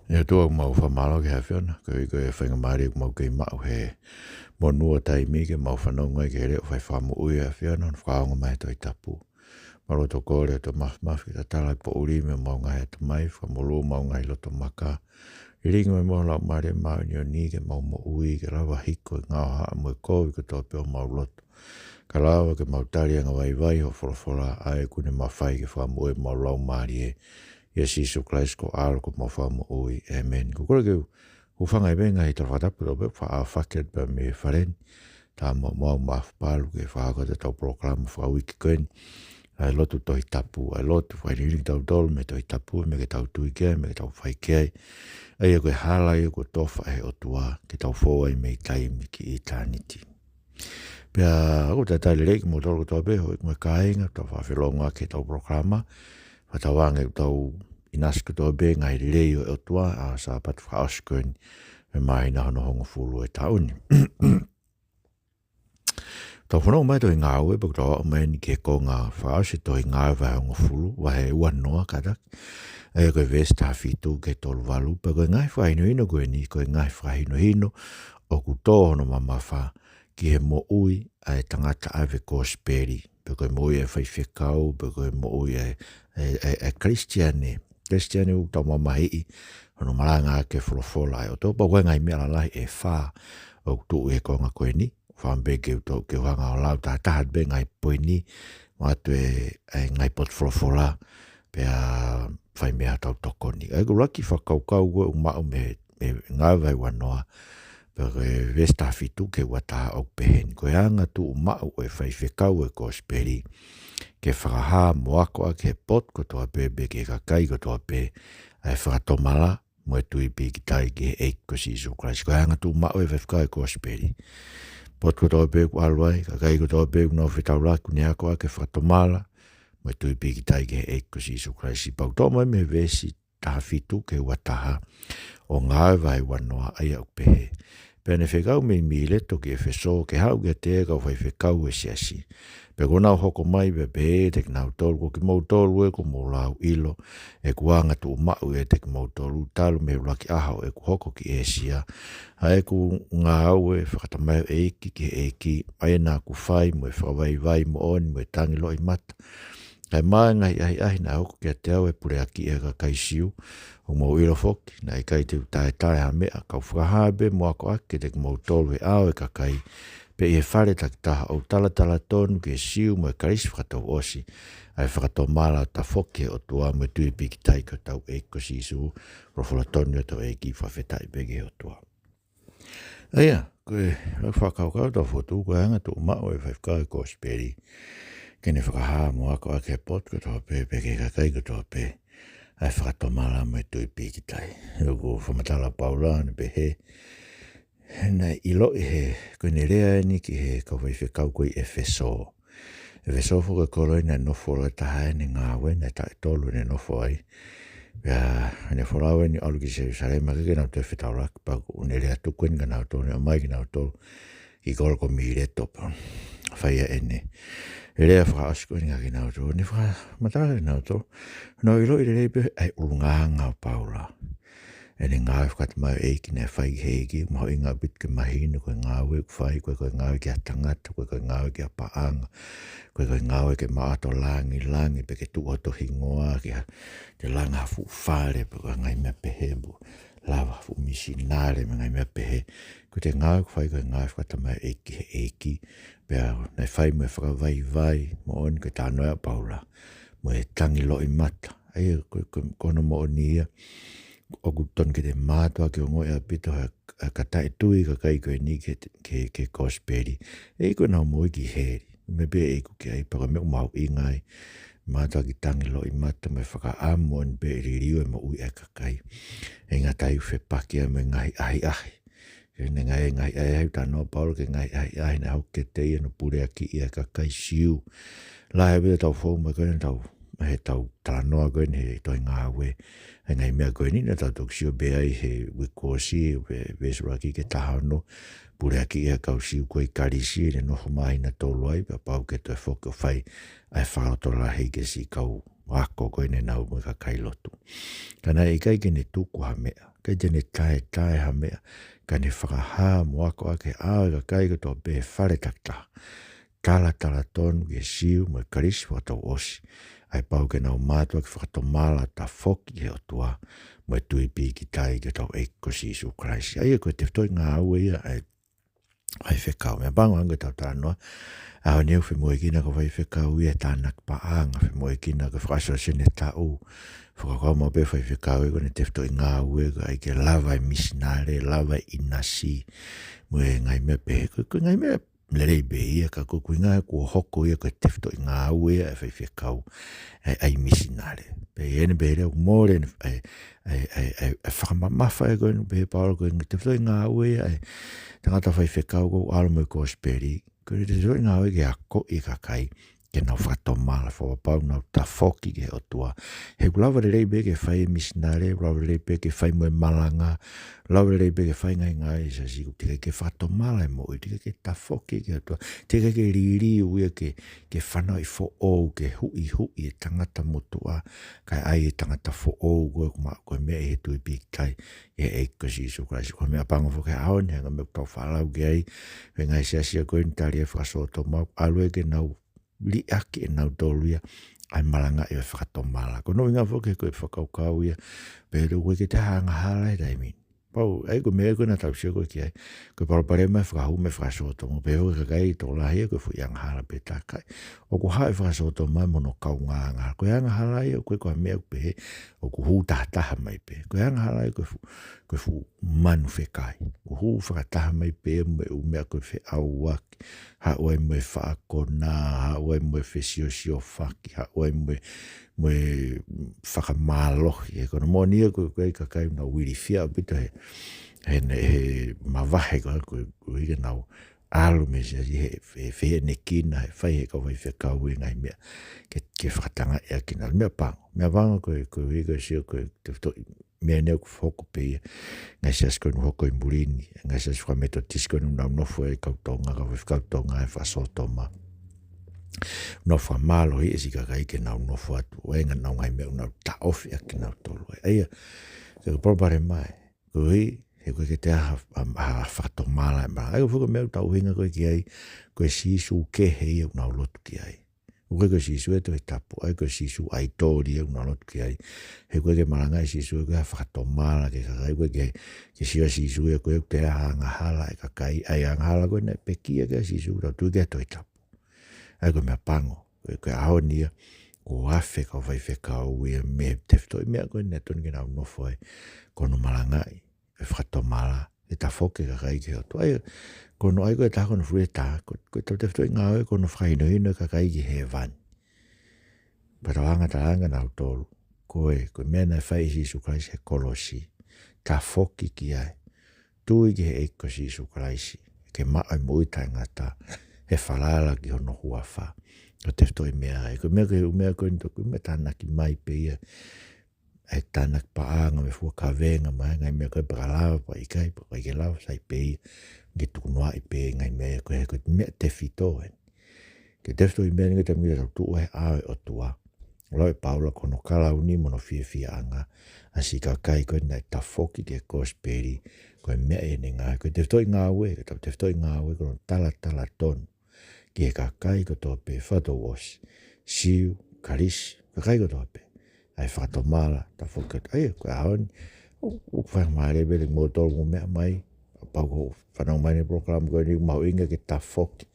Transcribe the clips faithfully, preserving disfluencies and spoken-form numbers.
ʻE ʻOtua, ʻoku mau fakamālō ki he ʻAfiona, koeʻuhi ko e faingamālie ʻoku mau kei maʻu he monū ʻo taimi ke mau fanongo ai ki he leʻo fai fakamoʻui ʻa e ʻAfiona, ʻo fakaongo mai he Tohi Tapu. Mau loto kole ʻOtua Māfimafi ke tatala e poʻuli mei homau ngaahi ʻatamai, fakamolū homau ngaahi loto maka. Lilingi mai mo e Laumālie Māʻoniʻoni ke mau moʻui, ke lava hiko e ngaohaʻa mo e kovi kotoa pē ʻo homau loto. Ka lava ke mau tali angavaivai hoʻo folofola, ʻa ia ʻoku ne mafai ke fakamoʻui homau laumālie. ʻIa Sīsū Kalaisi ko ho ʻAlo ko homau Fakamoʻui. ʻĒmeni. Ko e kole ke u hūfanga ʻi he ngaahi tala fakatapu kotoa pē ʻoku faʻa fakahoko atu pē mei he fale ni. Tau maʻu maʻu mafapalu ke fakahoko atu ʻetau polokalama fakauike ko eni. ʻA e lotu Tohi Tapu, ʻa e lotu fakahinohino kitautolu mei he Tohi Tapu, meʻa ke tau tui ki ai, meʻa ke tau fai ki ai. ʻA ia ko e hala ia kuo tofa ʻe he ʻOtua ke tau fou ai mei taimi ki ʻitāniti. Pea ʻoku ou talitali lelei kimoutolu kotoa pē, houʻeiki mo e kāinga, tau faʻa felōngoaki heʻetau polokalama, fakatauange ʻoku tau ʻinasi kotoa pē he ngaahi lelei ʻo e ʻOtua, ʻa e Sāpate fakaʻosi ko eni, mei he māhina hono hongofulu ʻo e taʻu ni. Tau fanongo mai he tohi Ngāue, pea ʻoku tau aʻu mai eni ki he konga fakaʻosi ʻo e tohi Ngāue vahe hongofulu, vahe uanoa kātaki. ʻA ia ko e veesi taha fitu ki he tolu valu, pea ko e ngaahi fakahinohino ko eni, ko e ngaahi fakahinohino ʻoku tō hono mamafa ki he moʻui ʻa e tangata ʻave kosipeli, pe ko e moʻui ʻa e faifekau, pe ko e moʻui ʻa e, ʻa e, ʻa e, ʻa e Kalisitiane. Kalisitiane ʻoku tau mamahiʻi hono malangaʻaki e folofola ʻa e ʻOtua, pea ko e ngaahi meʻa lalahi ʻe fā ʻoku tuʻu ʻi he konga ko eni, fā pē ke u tau, ke u hanga ʻo lau tahataha pē ngaahi poini, mo ʻoatu e, e ngaahi potu folofola, pea fai mei ai hotau tokoni. ʻA ia ko e ʻuluaki fakakaukau ko ē ʻoku maʻu mei he, mei he Ngāue vahe uanoa, pea ko e veesi taha fitu ki he uataha ʻoku pehē ni: Ko e anga tuʻumaʻu ʻo e faifekau ʻo e kosipeli, ke fakahā mo akoʻaki ki he potu kotoa pē, pea ki he kakai kotoa pē, ʻa e fakatomala mo e tui pīkitai ki he ʻEiki ko Sīsū Kalaisi. Ko e anga tuʻumaʻu ʻo e faifekau ʻo e kosipeli. Potu kotoa pē ʻoku ʻalu ai, kakai kotoa pē ʻoku nau fetaulaki, ʻoku ne akoʻaki e fakatomala mo e tui pīkitai ki he ʻEiki ko Sīsū Kalaisi. Pea ʻoku toʻo mai mei he veesi taha fitu ki he uataha ʻo Ngāue vahe uanoa, ʻa ia ʻoku pehē: Pea ne fekau mei Mileto ki ʻEfesō, ke haʻu kiate ia ʻa e kau faifekau ʻo e siasi. Pea kuo nau hoko mai, pea pehē ʻiate kinautolu: Ko kimoutolu ē, kuo mou lau ʻilo ʻeku anga tuʻumaʻu ʻiate kimoutolu talu mei he ʻuluaki ʻaho ʻeku hoko ki ʻĒsia, ʻa ʻeku ngāue fakatamaioʻeiki ki he ʻEiki, ʻa ia naʻa ku fai mo e fakavaivai moʻoni mo e tangi loʻimata, kae ʻumaʻā e ngaahi ʻahiʻahi naʻe hoko kiate au ʻi he puleʻaki ʻa e kakai Siu. ʻOku mou ʻilo foki, naʻe ʻikai te u taetae ha meʻa, ka u fakahā pē mo akoʻaki kiate kimoutolu ʻi he ʻao ʻo e kakai, pea ʻi he fale takitaha, ʻo u talatala tonu ki he Siu mo e Kalisi fakatouʻosi, ʻa e fakatomala ʻo tafoki ki he ʻOtua mo e tui pīkitai ki hotau ʻEiki ko Sīsū. Folofola tonu ʻa hotau ʻEiki, fakafetaʻi pē ki he ʻOtua. ʻA ia, ko e ʻuluaki fakakaukau ʻoku tau fokotuʻu, ko e anga tuʻumaʻu ʻo e faifekau ʻo e kosipeli, ke ne fakahā mo akoʻaki ki he potu kotoa pē, pea ki he kakai kotoa pē, ʻa e fakatomala mo e tui pīkitai. ʻOku fakamatala ʻa Paula ʻo ne pehē, naʻe ʻiloʻi he, ko ʻene lea eni ki he kau faifekau ko ē ʻi ʻEfesō. ʻEfesō foki ko e kolo ia naʻe nofo ai e taha ʻene ngāue, naʻe taʻu ʻe tolu ʻene nofo ai. Pea ne folau eni ʻo ʻalu ki Selūsalema ke nau toe fetaulaki, pea ʻoku ne lea tuku eni kia nautolu, ne ʻomai kinautolu ki he kolo ko Mileto, pea fai ai ʻene lea fakaʻosi ko eni kia kinautolu. Ne fakamatala kia nautolu, naʻa nau ʻiloʻi lelei pē ʻa e ʻulungaanga ʻo Paula. ʻEne ngāue fakatamaioʻeiki naʻe fai ki he ʻEiki. Mahuʻinga ʻaupito ke mahino ko e ngāue ʻoku fai, ʻoku ʻikai ko e ngāue ki ha tangata, ʻoku ʻikai ko e ngāue ki ha paʻanga, ʻoku ʻikai ko e ngāue ke maʻu ha toe lāngilangi, pe ke tuʻu ha toe hingoa, ke ha, ke langa ha fuʻu fale, pe ko e ngaahi meʻa pehē, pe lava ha fuʻu misinale, mo e ngaahi meʻa pehē. Ko e ngāue ʻoku fai ko e ngāue fakatamaioʻeiki ki he ʻEiki. Pea naʻe fai mo e fakavaivai moʻoni, ko e talanoa ʻa Paula, mo e tangi loʻimata. ʻA ia ko, ko, ko hono moʻoni ia, ʻoku totonu ke te mātuʻaki ongoʻi ʻaupito ha, ha kata e tui ʻa e kakai ko eni ki he, ki he, ki he kosipeli. ʻE ʻikai ko ʻenau moʻui ki heli. Meʻa pē ʻe ʻikai ke ʻi ai, pea ko e meʻa ʻoku mahuʻinga ai, mātuʻaki tangi loʻimata mo e fakaʻamu moʻoni pē ʻe liliu e moʻui ʻa e kakai. ʻE ngata ai ʻoku fepaki ia mo e ngaahi ʻahiʻahi. Ke ne ngaahi, ngaahi ʻahiʻahi, talanoa ʻa Paula ki he ngaahi ʻahiʻahi naʻe hoko kiate ia hono puleʻaki ʻa e kakai Siu. Lahi ʻaupito ʻetau fou mai ko eni ʻetau, heʻetau talanoa ko eni he tohi Ngāue, ʻa e ngaahi meʻa ko eni naʻa tau toki sio pē ai he uike kuo ʻosi, he veesi ʻuluaki ki he taha ono, puleʻaki ʻa e kau Siu ko ē ʻi Kalisi, ʻene nofo māhina ʻe tolu ai, pea pau ke toe foki ʻo fai ʻa e fakalotolahi ki he siʻi kau mo ako ko ē ʻenau mo e kakai lotu. Ka naʻe ʻikai ke ne tuku ha meʻa, ʻikai te ne taetae ha meʻa, ka ne fakahā mo ako ʻaki e ʻao ʻo e kakai kotoa pē he fale takitaha, talatala tonu ki he Siu mo e Kalisi fakatouʻosi, ʻa e pau ke nau mātuʻaki fakatomala, tafoki ki he ʻOtua, mo e tui pīkitai ki hotau ʻEiki ko Sīsū Kalaisi. ʻA ia ko e tefitoʻi ngāue ia ʻa e faifekau. Meʻapango ange tau talanoa, ʻaho ni ʻoku femoʻuekina ko e faifekau ia e tānaki paʻanga, femoʻuekina ko e fakaʻosiʻosi ʻene taʻu. Fakakaukau maʻu pē faifekau ia ko ʻene tefitoʻi ngāue ko e ʻai ke lava e misinale, lava e ʻinasi, mo e ngaahi meʻa pehē. Ko, ko e ngaahi meʻa lelei pē ia, ka ko e ʻuhinga kuo hoko ia ko e tefitoʻi ngāue ia ʻa e faifekau, ʻa e, ʻa e misinale. Pea ʻi heʻene pehē leva ʻoku mole ʻene, ʻa e, ʻa e, ʻa e, ʻa e, ʻa e fakamamafa ē ko ʻene pehē ʻe Paula ko e tefitoʻi ngāue ia ʻa e tangata faifekau ko ʻene ʻalu mo e kosipeli, ko e tefitoʻi ngāue ke akoʻi e kakai ke nau fakatomala, fakapapau nau tafoki ki he ʻOtua. He ʻoku lava lelei pē ke fai e misinale, ʻoku lava lelei pē ke fai mo e malanga, ʻoku lava lelei pē ke fai ngaahi ngāue ʻi he siasi, ka teʻeki ke fakatomala e moʻui, teʻeki ke tafoki ki he ʻOtua, teʻeki ke liliu ia ke, ke fanauʻi foʻou, ke huʻihuʻi e tangata motuʻa, kae ʻai e tangata foʻou ko ē ʻoku maʻu ko e meʻa ʻi he tui pīkitai ʻi he ʻEiki ko Sīsū Kalaisi. Ko e meʻapango foki he ʻaho ni, hangē ko e meʻa ʻoku tau faʻa lau ki ai, ko e ngaahi siasi ia ko eni tali e fakasōtoma, ʻalu ai ke nau liʻaki ʻe nautolu ia ʻa e malangaʻi ʻo e fakatomala. Ko hono ʻuhinga foki ko e fakakaukau ia, pea ʻoku ʻikai ke toe ʻi ai ha angahala he taimi ni. Pau, ʻa ia ko e meʻa ko ē naʻa tau sio ko ē ki ai, ko e palopalema e fakahū mei he fakasōtoma, pehē foki e kakai tokolahi ia ko e fuʻu angahala pē, takai. ʻOku haʻu e fakasōtoma mo hono kaungāangahala. Ko e angahala ia ʻoku ʻikai ko ha meʻa ʻoku pehē ʻoku hū tahataha mai pē. Ko e angahala ia ko e fuʻu, ko e fuʻu manu fekai. ʻOku hū fakataha mai pē mo e ʻū meʻa ko e feʻauaki, haʻu ai mo e faʻa konā, haʻu ai mo e fesiosiofaki, haʻu ai mo e, mo e fakamālohi. He ko hono moʻoni ia ko e, ko e kakai ʻoku nau ilifia ʻaupito he, he, he mavahe ko ē, ko e, ko e ʻikai ke nau ʻalu mei he siasi he, he, he fehiʻanekina, he fai he kau faifekau e ngaahi meʻa ke, ke fakatangaʻi ʻaki kinautolu. Meʻapango, meʻapango ko e, ko e ʻikai ke sio ko e tefitoʻi meʻa ʻeni ʻoku hoko pē ia. Ngaahi siasi ko eni ʻoku hoko ʻi muli ni, ngaahi siasi fakametotisi ko eni ʻoku nau nofo ai e kau Tonga, kau faifekau Tonga he fakasōtoma. Nau fakamālohiʻi e siʻi kakai ke nau nofo atu, ʻa e ngaahi, nau ngaahi meʻa ʻoku nau taʻofi ʻaki kinautolu. ʻA ia, ko e palopalema ē, koeʻuhi he ʻoku ʻikai ke toe ʻi ai ha, ha, ha fakatomala e malanga. ʻA ia ko e fuʻu meʻa ʻoku tau ʻuhinga ko ē ki ai, ko e Sīsū kehe ia ʻoku nau lotu ki ai. ʻOku ʻikai ko e Sīsū ʻo e Tohi Tapu, ʻa ia ko e Sīsū ʻaitoli ia ʻoku nau lotu ki ai. He ʻoku ʻikai ke malangaʻi e Sīsū ia ko e ha fakatomala ki he kakai, ʻoku ʻikai ke, ke sio ʻa Sīsū ia ko e ʻoku toe ʻi ai ha angahala e kakai, ʻa e angahala ko ē naʻe pekia ki ai ʻa Sīsū, tau tui ki he Tohi Tapu. ʻA ia ko e meʻapango, ko e, ko e ʻaho ni ia, kuo afe e kau faifekau ia mei he tefitoʻi meʻa ko ē naʻe totonu ke nau nofo ai, ko hono malangaʻi e fakatomala, e tafoki e kakai ki he ʻOtua. ʻA ia, ko hono ʻai ko ē ʻe taha ko hono fuʻu ʻe taha, ko, ko ʻetau tefitoʻi ngāue ko hono fakahinohino e kakai ki hēvani. Pea tau hanga ʻo talaange kia nautolu, ko e, ko e meʻa naʻe fai ʻe Sīsū Kalaisi he kolosi, tafoki ki ai, tui ki he ʻEiki ko Sīsū Kalaisi, ke maʻu e moʻui taʻengata, he falala ki hono huafa. Ko e tefitoʻi meʻa ia, ko e meʻa ko e, meʻa ko eni, ko e meʻa tānaki mai pē ia, ʻa e tānaki paʻanga mo e fua kavenga mo e ngaahi meʻa ko ē, pea ka lava pea ʻikai, pea ʻikai ke lava, sai pē ia, ke tukunoaʻi pē ngaahi meʻa ia ko ē, ko e meʻa tefito ē. Ko e tefitoʻi meʻa eni ko e taimi ʻoku tau tuʻu ai he ʻao ʻo e ʻOtua. Lau ʻe Paula ko hono kalauni mo hono fiefiaʻanga ʻa e siʻi kakai ko ē naʻe tafoki ki he kosipeli, ko e meʻa ia ʻene ngāue, ko e tefitoʻi ngāue, ko ʻetau tefitoʻi ngāue, ko hono talatala tonu ki he kakai kotoa pē fakatouʻosi, Siu, Kalisi, kakai kotoa pē. ʻA e fakatomala, tafoki atu. ʻA ia, ko e ʻaho ni, ʻoku, ʻoku fakamālō pē kimoutolu ʻoku mou meʻa mai, pea ko e fanongo mai ki he polokalama ko eni, mahuʻinga ke tafoki,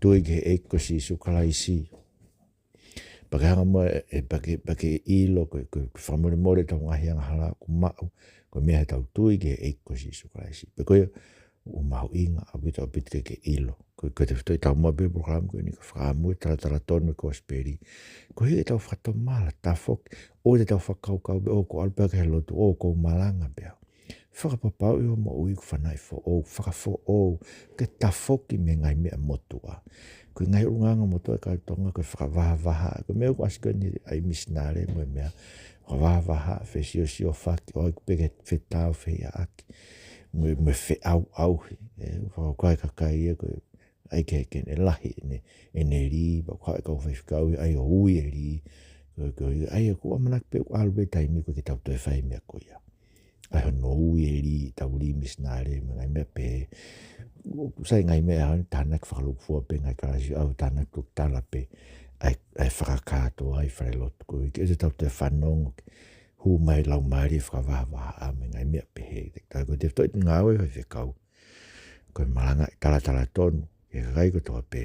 tui ki he ʻEiki ko Sīsū Kalaisi. Pea ke hanga mo e, pea ke, pea ke ʻilo, ko e, ko e fakamolemole ʻetau ngaahi angahala ʻoku maʻu, ko e meʻa he ʻetau tui ki he ʻEiki ko Sīsū Kalaisi. Pea ko ia, ʻoku mahuʻinga ʻaupito, ʻaupito ke ke ʻilo. Ko e, ko e tefitoʻi taumuʻa pē polokalama ko eni, ko e fakaʻamu e talatala tonu e kosipeli. Koeʻuhi ke tau fakatomala, tafoki, ʻoua te tau fakakaukau pē, ʻoku ou ʻalu pē au ki he lotu, ʻoku ou malanga pē au. Fakapapauʻi hoʻo moʻui ʻoku fanauʻi foʻou, fakafoʻou, ke tafoki mei he ngaahi meʻa motuʻa. Ko e ngaahi ʻulungaanga motuʻa ʻa e kau Tonga, ko e fakavahavaha, ko e meʻa ʻoku ʻasi ko eni ʻa e misinale mo e meʻa. Fakavahavaha, fesiosiofaki, ʻoku ʻai pē ke fetau, fehiʻaʻaki. Mo e, mo e feʻauʻauhi, ē, fakakaukau e kakai ia ko e ʻai ke, ke ne lahi ʻene, ʻene lī, pea ko e kau faifekau ia ʻai ʻo ui e lī, Ko, ko, ʻa ia ʻoku ʻamanaki pē ʻoku ʻalu pē taimi ko ē ke tau toe fai e meʻa ko ia. ʻA ia hono ui e lī, tau lī misinale, mo e ngaahi meʻa pehē. ʻOku sai e ngaahi meʻa ʻaho tānaki fakalūkufua pē ngaahi kalasi ʻaho tānaki toketā pē. ʻA e, ʻa e fakakātoa ʻa e falelotu ko ē. ʻIkai ke tau toe fanongo ke hū mai laumālie fakavahavahaʻa mo e ngaahi meʻa pehē. Ka ko e tefitoʻi ngāue ʻa e faifekau, ko e malangaʻi e talatala tonu ki he kakai kotoa pē,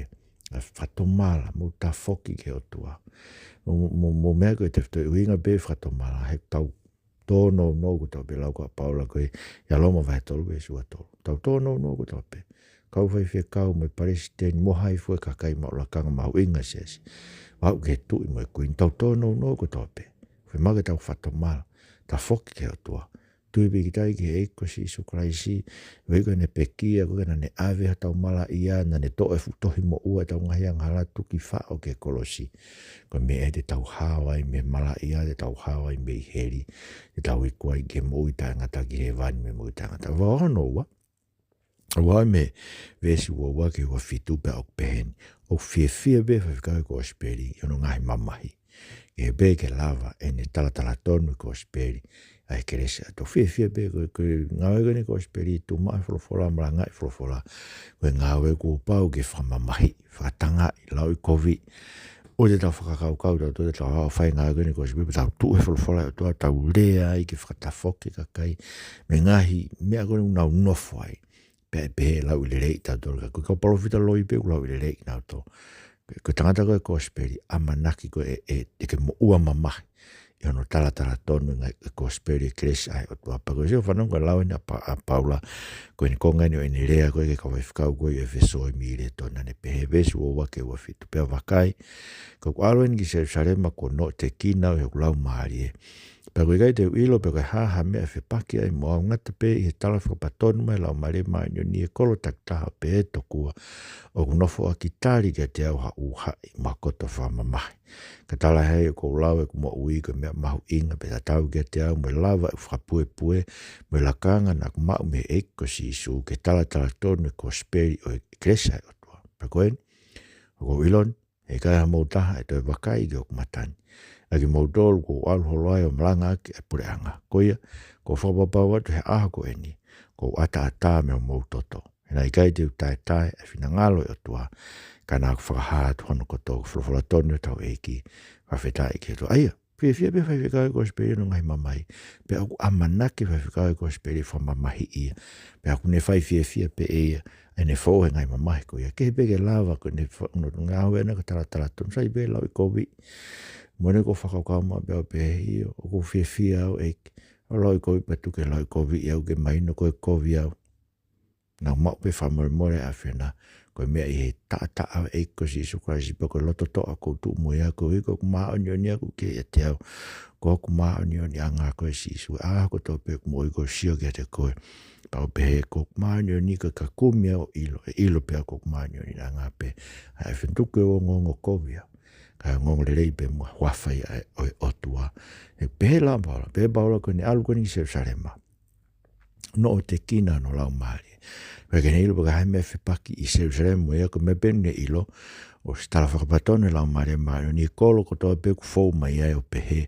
ʻa e fakatomala mo tafoki ki he ʻOtua. Mo, mo, mo, mo e meʻa ko e tefitoʻi ʻuhinga pē e fakatomala, he tau tōnounou kotoa pē, lau ko ē ʻa Paula ko ē ʻia Loma vahe tolu veesi ua tolu. Tau tōnounou kotoa pē. Kau faifekau mo e palesiteni mo hai fua e kakai maʻu lakanga mahuʻinga ʻi he siasi. Aʻu ki he tuʻi mo e kuini, tau tōnounou kotoa pē. Fiemaʻu ke tau fakatomala, tafoki ki he ʻOtua. Tui pīkitai ki he ʻEiki ko Sīsū Kalaisi, ʻa ia ko ʻene pekia, ko ē naʻa ne ʻave hotau malaʻia, naʻa ne toʻo e fuʻu tohi moʻua ʻetau ngaahi angahala, tuki faʻo ki he kolosi. Ko e meʻa ia te tau hao ai mei he malaʻia, te tau hao ai mei heli, te tau iku ai ki he moʻui taʻengata, ki hēvani mei he moʻui taʻengata. Vahe hono ua, ua mei he veesi ua ua ki he ua fitu pea ʻoku pehē ni: ʻOku fiefia pē faifekau e kosipeli ʻi hono ngaahi mamahi, ke pehē ke lava ʻene talatala tonu e kosipeli ʻa e kelesi ʻa e ʻOtua. Fiefia pē ko e, ko e ngāue ko eni e kosipeli, tuʻu maʻu e folofola, malangaʻi e folofola. Ko e ngāue kuo pau ke fakamamahiʻi, fakatangaʻi, lauʻikoviʻi. ʻOua te tau fakakaukau, tau toe tau fai e ngāue ko eni e kosipeli, pea tau tuʻu he folofola ʻa e ʻOtua, tau lea ai ke fakatafoki e kakai mei he ngaahi meʻa ko eni ʻoku nau nofo ai. Pea ʻe pehē ʻe lauʻi lelei tautolu, ka ko e kau palōfita loi pē ʻoku lauʻi lelei kinautolu. Ko e tangata ko ē e kosipeli, ʻamanaki ko ē ʻe, ʻe, ʻe ke moʻua mamahi ʻi hono talatala tonu e ngaahi, e kosipeli, e kelesi ʻa e ʻOtua. Pea ko e sio fanongo ki he lau eni ʻa Pa-, ʻa Paula, ko eni ko e ngaahi ʻo ʻene lea ko ē ki he kau faifekau ko ē ʻi ʻEfesō ʻi Mileto, naʻa ne pehē, veesi ua ua ki he ua fitu: Pea vakai, ko ʻeku ʻalu eni ki Selusalema kuo noʻotekina au ʻe hoku laumālie. Pea ʻoku ʻikai te u ʻilo pe ko e hā ha meʻa ʻe fepaki ai mo au, ngata pē ʻi he tala fakapatonu mai ʻa e Laumālie Māʻoniʻoni ʻi he kolo takitaha, pea ʻe tokua, ʻoku nofoʻaki tali kiate au ha ʻūhaʻi mo ha koto fakamamahi. Ka talaʻehai ʻoku ou lau ʻeku moʻui ko e meʻa mahuʻinga pea tatau kiate au mo e lava ʻeku fakapuepue mo e lakanga naʻa ku maʻu mei he ʻEiki ko Sīsū, ke talatala tonu e kosipeli ʻo e kelesi ʻa e ʻOtua. Pea ko eni, ʻoku ou ʻilo ni, ʻe ʻikai ha mou taha ʻe toe vakai ki hoku mata ni, ʻa kimoutolu kuo u ʻalu holo ai ʻo malangaʻaki ʻa e puleʻanga. Ko ia, ʻoku ou fakapapau atu he ʻaho ko eni, kuo u ʻataʻatā mei homou toto. He naʻe ʻikai te u taetae ʻa e finangalo ʻo e ʻOtua, ka naʻa ku fakahā atu hono kotoa. Ko e folofola tonu ʻa hotau ʻEiki. Fakafetaʻi ki he ʻOtua. ʻA ia, fiefia pē faifekau e kosipeli ʻi hono ngaahi mamahi. Pea ʻoku ʻamanaki faifekau e kosipeli ʻe fakamamahiʻi ia. Pea ʻoku ne fai fiefia pē ʻe ia ʻene foʻou he ngaahi mamahi ko ia. Kehe pē ke lava ko ʻene fa-, ʻene ngāue ʻana ko e talatala tonu, sai pē lauʻikoviʻi. Mo ʻene ko e fakakaukau maʻu pē ʻo pehē, ʻio, ʻoku ou fiefia au ʻEiki, ʻo lauʻikoviʻi pea tuku ke lauʻikoviʻi au, ke mahino ko e kovi au. Naʻa ku maʻu pē fakamolemole ʻa e ʻAfiona, ko e meʻa ʻi he taʻataʻa ʻo e ʻEiki ko Sīsū Kalaisi, pea ko e loto toʻa ʻoku ou tuʻu mo ia, ko e ʻuhi ko hoku māʻoniʻoni ʻaʻaku ki he ʻiate au. Ko hoku māʻoniʻoniʻanga ko ē Sīsū, ʻa ia kotoa pē ʻoku moʻui ko e sio kiate koe. Pea u pehē, ko hoku māʻoniʻoni ko e ka kumi au ʻo ʻilo, ʻe ʻilo pē ʻe au ko hoku māʻoniʻoniʻanga pē ʻa e ʻAfiona. Tuku ke u ongoongo kovi au, kae ongoongo lelei pē muʻa huafa ia ʻo e ʻOtua. ʻE pehē leva ʻa Paula, pehē ʻa Paula ko ʻene ʻalu ko eni ki Selusalema, noʻotekina hono laumālie. Pea ke ne ʻilo pe ko e hā e meʻa ʻe fepaki ʻi Selusalema mo ia, ko e meʻa pē ʻoku ne ʻilo, ʻosi tala fakapatonu ʻe he Laumālie Māʻoniʻoni e kolo kotoa pē ʻoku fou mai ai, ʻo pehē,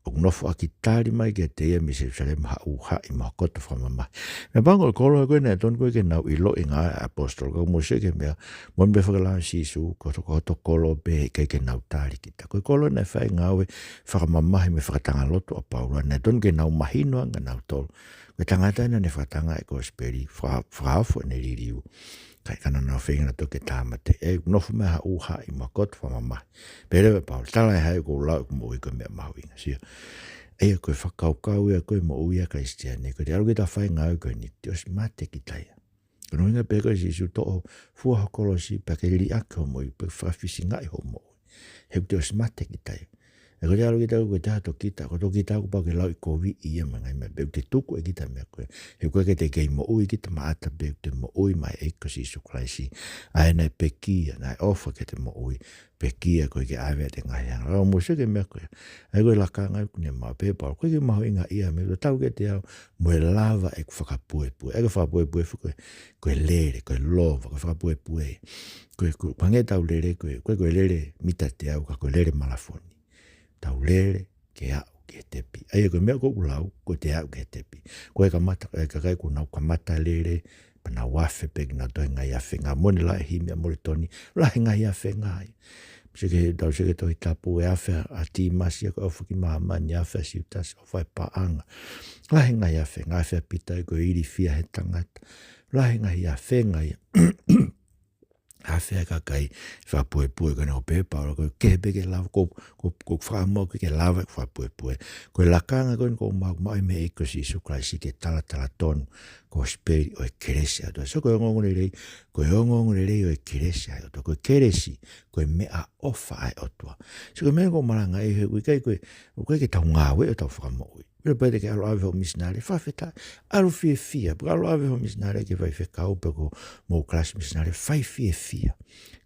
ʻoku nofoʻaki tali mai kiate ia mei Selusalema ha ʻūhaʻi mo ha koto fakamamahi. Meʻapango ko e kolo ko ē naʻe tonu ko ē ke nau ʻiloʻi e ngāue ʻa e ʻaposetolo, ka mou sio ki he meʻa, moʻoni pē fakalau ʻa Sīsū, ko hoto, ko hoto kolo pē, ʻikai ke nau tali kita. Ko e kolo naʻe fai e ngāue fakamamahi mo e fakatangalotu ʻa Paula, naʻe tonu ke nau mahino ange ʻa nautolu ko e tangata ena naʻa ne fakatangaʻi e kosipeli, faka-, fakaofo ʻene liliu. Kae ʻikai ke nau feinga nautolu ke tāmateʻi, ʻe nofo mai ha ʻūhaʻi mo ha koto fakamamahi. Pehē leva ʻe Paula, talaʻehai ʻoku ou lau ʻeku moʻui ko e meʻa mahuʻinga. Sio. ʻA ia ko e fakakaukau ia ko ē e moʻui ʻa e Kalisitiane, ko ʻete ʻalu ke ta fai e ngāue ko eni, te ʻosi mate kita ia. Ko hono ʻuhinga pē ko ē ʻa Sīsū, toʻo, fua ho kolosi pea ke liʻaki hoʻo moʻui, pe fakafisingaʻi hoʻo moʻui. He kuo te ʻosi mate kita ia. ʻE ko ʻete ʻalu kita, ko ʻete ʻalu kita, ko ʻete ʻalu kita kuo pau ke lauʻikoviʻi ia mo e ngaahi meʻa, pe ʻoku te tuku ʻe kita e meʻa ko ē. He ʻoku ʻikai ke te kei moʻui kita maʻata, pe ʻoku te moʻui maʻa e ʻEiki ko Sīsū Kalaisi, ʻa ia naʻe pekia, naʻe ʻofa ke te moʻui, pekia koeʻuhi ke ʻave ʻete ngaahi angahala. Mou sio ki he meʻa ko ē. ʻA ia ko e lakanga ʻoku ne maʻu, pehē ʻe Paula, ʻoku ʻikai ke mahuʻingaʻia ha meʻa, tatau kiate au mo e lava ʻeku fakapuepue. ʻA ia ko e fakapuepue foki ko e, ko e lele, ko e lova, ko e fakapuepue. Ko e, ko e, hangē ʻetau lele, ko e, ko e, ko e lele mita teau, ka ko e lele malafoni. tau lele ke aʻu ki he tepi. ʻA ia ko e meʻa ʻoku ou lau, ko e te aʻu ki he tepi. Ko e kamata, e kakai kuo nau kamata lele, pea nau afe pē kinautolu he ngaahi afenga. Moʻoni lahi e himi ʻa Molitoni, lahi e ngaahi afenga ia. Sio ki he, tau sio ki he Tohi Tapu, e afe ʻa Timasi, ko e ʻofa ki māmani, afe ʻa Siutasi, ʻofa e paʻanga. Lahi e ngaahi afenga, afe ʻa Pita, ko e ilifia he tangata. Lahi e ngaahi afenga ia. Afe ʻa e kakai fakapuepue, ko ena ʻoku pehē ʻe Paula, ko e kehe pē ke lava, ko, ko, ko e fakamoʻoni ke lava e fakapuepue. Ko e lakanga ko eni ʻoku mau maʻu mei he ʻEiki ko Sīsū Kalaisi ke talatala tonu kosipeli ʻo e kelesi ʻa e ʻOtua. So ko e ongoongolelei, ko e ongoongolelei ʻo e kelesi ʻa e ʻOtua. Ko e kelesi, ko e meʻaʻofa ʻa e ʻOtua. So ko e meʻa ʻoku ou malangaʻi he ʻoku ʻikai ko e, ʻoku ʻikai ke tau ngāue ʻo tau fakamoʻui. Pea pehē te ke ʻalu ʻave hoʻo misinale, fakafetaʻi, ʻalu fiefia. Pea ʻalu ʻave hoʻo misinale ki he faifekau pe ko hoʻomou kalasi misinale, fai fiefia.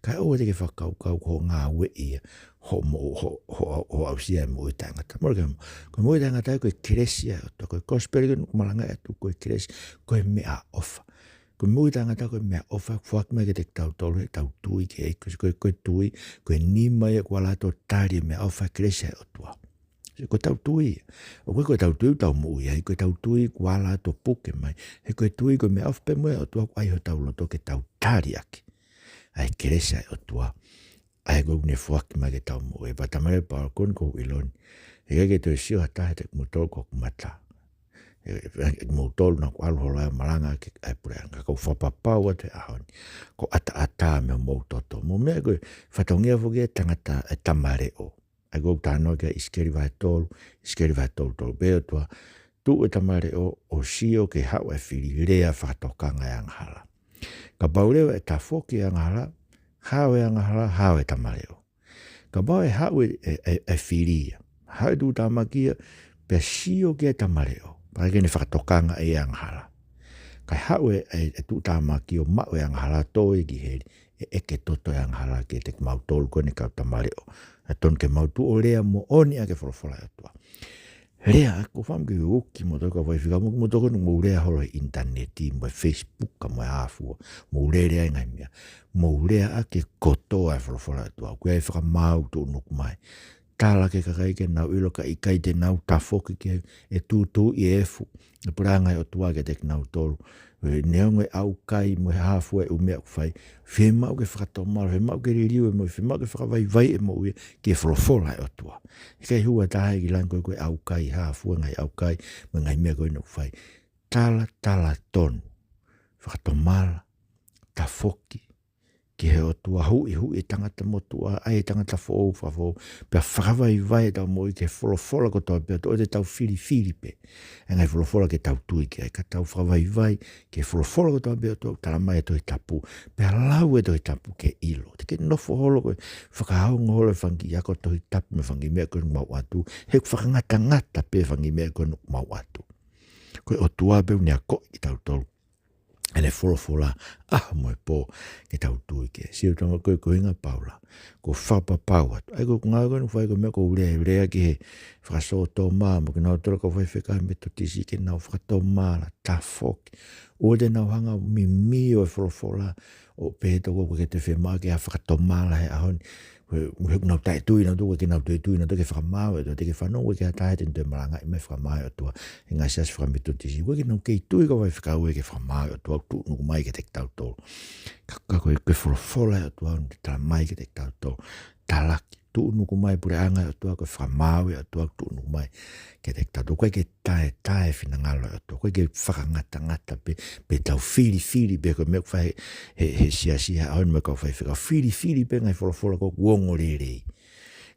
Kae ʻoua te ke fakakaukau ko hoʻo ngāue ia hoʻo mo-, ho-, ho-, hoʻo aʻusia e moʻui taʻengata. Mole ke mo-, ko e moʻui taʻengata ko e kelesi ʻa e ʻOtua, ko e kosipeli ko eni ʻoku malangaʻi atu ko e kelesi, ko e meʻaʻofa. Ko e moʻui taʻengata ko e meʻaʻofa, foaki mai kiate kitautolu heʻetau tui ki he ʻEiki, ko e, ko e tui, ko e nima ia kuo ala ʻo tali e meʻaʻofa, kelesi ʻa e ʻOtua. Ko ʻetau tui. ʻOku ʻikai ko ʻetau tui ʻoku tau moʻui ai, ko ʻetau tui kuo ala ʻo puke mai. He ko e tui ko e meʻaʻofa pē mo e ʻOtua ʻoku ʻi hotau loto ke tau tali ʻaki ʻa e kelesi ʻa e ʻOtua. ʻA ia ʻoku ne foaki mai ke tau moʻui. Pea talamai ʻe Paula, ko eni ʻoku ou ʻilo ni, ʻe ʻikai ke toe sio ha taha kiate kimoutolu ko hoku mata. ʻE, ʻe, ʻe kimoutolu naʻa ku ʻalu holo ai ʻo malangaʻaki ʻa e puleʻanga. Ka ʻoku ou fakapapau atu he ʻaho ni, ʻoku ou ʻataʻatā mei hoʻomou toto. Mo e meʻa ko e fatongia foki ʻa e tangata, e tamaleʻo. ʻA ia ʻoku ou talanoa ki ai ʻIsikeli vahe tolu, ʻIsikeli vahe tolu tolu, pehē ʻe he ʻOtua, tuʻu e tamaleʻo ʻo sio ki he haʻu ʻa e fili, lea fakatokanga e angahala. Kapau leva ʻe tafoki e angahala, hao e angahala, hao e tamaleʻo. Kapau ʻe haʻu e, e, e, e fili ia, haʻu e tuʻutāmaki ia, pea sio ki ai e tamaleʻo, pea ʻikai ke ne fakatokanga e angahala. Kae haʻu e, e, e tuʻutāmaki ʻo maʻu e angahala, tō ia ki heli, ʻe ʻeke toto e angahala kiate kimautolu ko eni kau tamaleʻo. ʻE tonu ke mau tuʻu ʻo lea moʻoni ʻaki e folofola ʻa e ʻOtua. Lea, ʻoku ou fakaʻamu ke uki kimoutolu kau faifekau, mo kimoutolu ko eni ʻoku mou lea holo he ʻinitaneti, mo e Facebook, mo e hā fua, mou lele ai e ngaahi meʻa. Mou lea ʻaki e kotoa e folofola ʻa e ʻOtua. ʻOku ʻi ai e fakamaau tuʻunuku mai. Tala ki he kakai ke nau ʻilo ka ʻikai te nau tafoki ki he, ʻe tūtuuʻi e efu e puleʻanga ʻo e ʻOtua kiate kinautolu. ʻE, neongo e ʻaukai mo e hā fua e ʻū meʻa ʻoku fai, fiemaʻu ke fakatomala, fiemaʻu ke liliu e moʻui, fiemaʻu ke fakavaivai e moʻui ki he folofola ʻa e ʻOtua. ʻIkai hua taha ia ki langi ko e ʻaukai, hā fua e ngaahi ʻaukai mo e ngaahi meʻa ko eni ʻoku fai. Talatala tonu, fakatomala, tafoki ki he ʻOtua, huʻihuʻi e tangata motuʻa, ʻai e tangata foʻou, fakafoʻou, pea fakavaivai ʻetau moʻui ki he folofola kotoa pē ʻa e ʻOtua, ʻoua te tau filifili pē ʻa e ngaahi folofola ke tau tui ki ai, ka tau fakavaivai ki he folofola kotoa pē ʻa e ʻOtua ʻoku talamai ʻe he Tohi Tapu, pea lau e Tohi Tapu ke ʻilo. Te ke nofo holo koe ʻo fakaongo holo e fanga kiʻi ako Tohi Tapu mo e fanga kiʻi meʻa ko eni ʻoku mau ʻoatu, he ʻoku fakangatangata pē e fanga kiʻi meʻa ko eni ʻoku mau ʻoatu. Ko e ʻOtua pē ʻoku ne akoʻi kitautolu ʻene folofola ʻaho mo e pō ke tau tui ki ai. Sio, talamai ko e, ko e ʻuhinga ʻa Paula, ʻoku ou fakapapau atu. ʻA ia ko ʻeku ngāue ko eni ʻoku fai ko e meʻa ʻoku ou lea, lea ki he fakasōtoma mo kinautolu kau faifekau Metotisi ke nau fakatomala, tafoki. ʻOua te nau hanga ʻo mimio e folofola ʻo pehē toko ke te fiemaʻu ke ʻai ha fakatomala he ʻaho ni. He, he ʻoku nau taʻetui nautolu, ʻoku ʻikai ke nau toe tui nautolu ki he fakamaau ʻa e ʻOtua. Te ke fanongo ki ha taha te ne toe malangaʻi mai e fakamaau ʻa e ʻOtua he ngaahi siasi fakametotisi. ʻOku ʻikai ke nau kei tui kau faifekau ia ki he fakamaau ʻa e ʻOtua ʻoku tuʻunuku mai kiate kitautolu. Ka, ka ko e, ko e folofola ʻa e ʻOtua ʻoku ne talamai kiate kitautolu. Talaki, tuʻunuku mai e puleʻanga ʻo e ʻOtua, ko e fakamaau ʻa e ʻOtua ʻoku tuʻunuku mai kiate kitautolu. ʻOku ʻikai ke taetae e finangalo ʻo e ʻOtua. ʻOku ʻikai ke fakangatangata pē, pe tau filifili pē ko e meʻa ʻoku fai he, he, he siasi he ʻaho ni mo e kau faifekau. Filifili pē e ngaahi folofola ʻoku ongo lelei.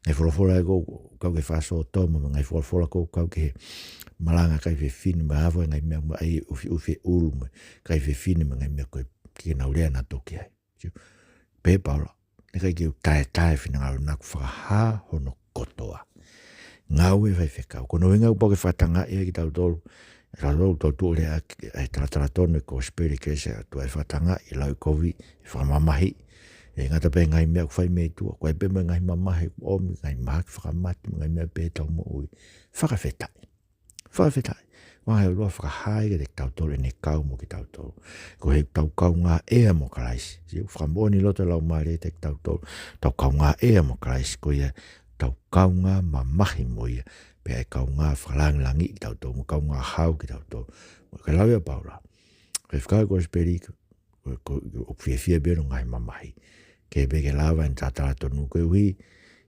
Ngaahi folofola ʻoku kau ki he fakasōtoma, mo e ngaahi folofola ʻoku kau ki he malanga ʻa e kakai fefine, mo e hā fua e ngaahi meʻa mo e ʻai ʻufiʻufi e ʻulu mo e kakai fefine, mo e ngaahi meʻa ko ē ʻoku ʻikai ke nau lea nautolu ki ai. Sio, pehē ʻe Paula, naʻe ʻikai ke u taetae e finangalo, naʻa ku fakahā hono kotoa. Ngāue e faifekau. Ko hono ʻuhinga ʻoku pau ke fakatangaʻi ai kitautolu, kitautolu ʻoku tau tuʻu ʻo lea ʻaki e talatala tonu e kosipeli e kelesi ʻa e ʻOtua, ʻe fakatangaʻi, lau e kovi, ʻe fakamamahiʻi. ʻE ngata pē he ngaahi meʻa ʻoku fai mei tuʻa, ko e pē mo e ngaahi mamahi ʻoku ʻomi, ngaahi mahaki fakamate, mo e ngaahi meʻa pehē ʻi heʻetau moʻui. Fakafetaʻi. Fakafetaʻi. Ko e ʻuhinga ʻoku fakahā kiate kitautolu ʻene kau mo kitautolu. Ko ʻetau kaungāʻea mo Kalaisi. Sio, fakamoʻoni loto e Laumālie kiate kitautolu, tau kaungāʻea mo Kalaisi, ko ia tau kaungā mamahi mo ia, pea ʻe kaungā fakalāngilangiʻi kitautolu, mo kaungā hau kitautolu. Mo e lau ia ʻa Paula. Faifekau e kosipeli, ko, ko, ʻoku fiefia pē hono ngaahi mamahi. Ke pē ke lava ʻene tatala tonu koeʻuhi,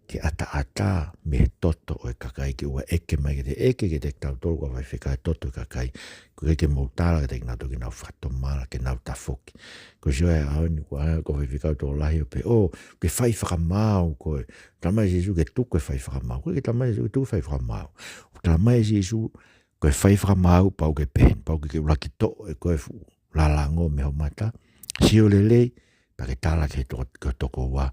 ke ʻataʻatā mei he toto ʻo e kakai ke ʻoua ʻe ʻeke mai ke te ʻeke ke te tautolu ko e faifekau e toto ʻo e kakai. Ko e ke mou tala ke te nau toki nau fakatomala ke nau tafoki. Ko e sio e ʻaho ni ko e, ko e faifekau tokolahi ʻo pehē, ʻo, ke fai fakamaau koe. Talamai ʻe Sīsū ke tuku e fai fakamaau. Ko e ke talamai ʻe Sīsū ke tuku e fai fakamaau. Talamai ʻe Sīsū, ko e fai fakamaau pau ke pehē ni, pau ke ke ʻuluaki toʻo ʻe koe e fuʻu lalango mei ho mata. Sio lelei, pea ke tala ki he toko, ki he tokoua,